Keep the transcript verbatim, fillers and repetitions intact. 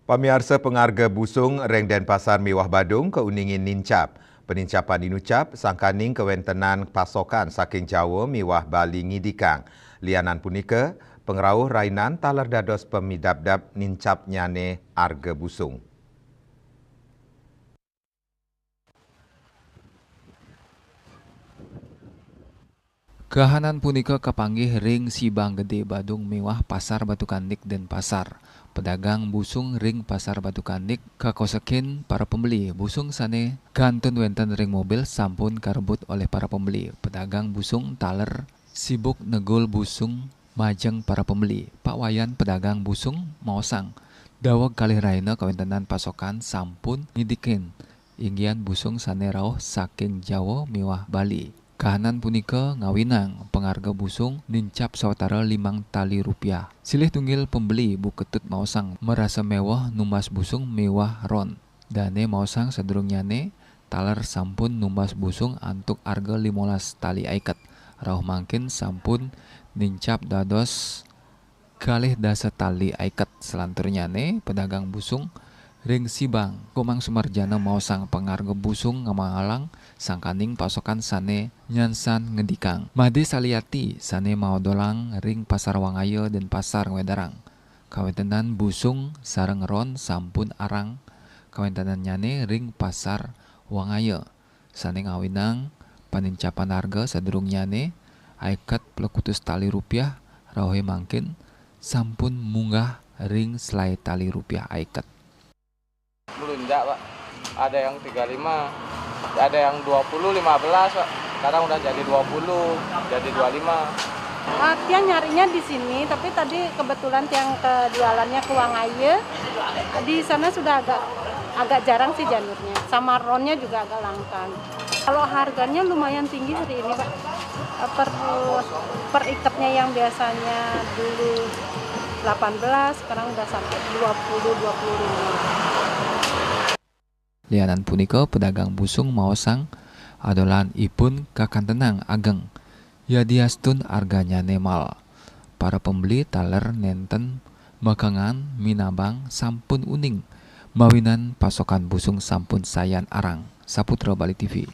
Pamiarsa, pangarga busung ring Denpasar miwah Badung kauningin nincap. Panincapan inucap sangkaning kawentenan pasokan saking Jawa miwah Bali ngidikang. Lianan punika, pangrauh rainan taler dados pamidabdab nincapnyane arga busung. Kahanan punika kapanggih ring Sibang Gede Badung miwah Pasar Batu Kandik Denpasar. Pedagang busung ring Pasar Batu Kandik kakosekin para pembeli. Busung sane kantun wenten ring mobil sampun karebut olih para pembeli. Pedagang busung taler sibuk negul busung majeng para pembeli. Pak Wayan, pedagang busung, maosang, daweg kalih rahina kawentenan pasokan sampun ngidikin inggian busung sane rauh saking Jawa miwah Bali. Kahanan punika ngawinang pangarga busung nincap sawatara limang tali rupiah. Silih tunggil pembeli, Bu Ketut, maosang marasa meweh numbas busung miwah ron. Dane maosang sadurungnyane taler sampun numbas busung antuk arga limolas tali aiket. Rauh mangkin sampun nincap dados kalih dasa tali aiket. Salanturnyane, pedagang busung ring Sibang, Komang Sumarjana, maosang pangarga busung ngamahalang sangkaning pasokan sane nyansan ngidikang. Made Saliati sane maodolang ring Pasar Wangaya Denpasar ngwedarang kawentenan busung sareng ron sampun arang kawentenannyane ring Pasar Wangaya, sane ngawinang panincapan arga sadurungnyane aiket plekutus tali rupiah, rauhe mangkin sampun munggah ring selae tali rupiah aiket. Melunjak, Pak. Ada yang tiga lima, ada yang dua puluh, lima belas, Pak. Sekarang udah jadi dua puluh, jadi dua lima. Ah, tiang nyarinya di sini, tapi tadi kebetulan tiang ke jualannya ke Wangaya. Di sana sudah agak agak jarang sih janurnya, sama ronnya juga agak langka. Kalau harganya lumayan tinggi hari ini, Pak. Eh, Per per ikatnya yang biasanya dulu delapan belas, sekarang udah sampai dua puluh, dua puluh lima. Lianan punika, pedagang busung maosang adolan ipun kakantenang ageng, yadiastun arganyane mal. Para pembeli taler nenten makengan minabang sampun uning, mawinan pasokan busung sampun sayan arang. Saputra Bali T V.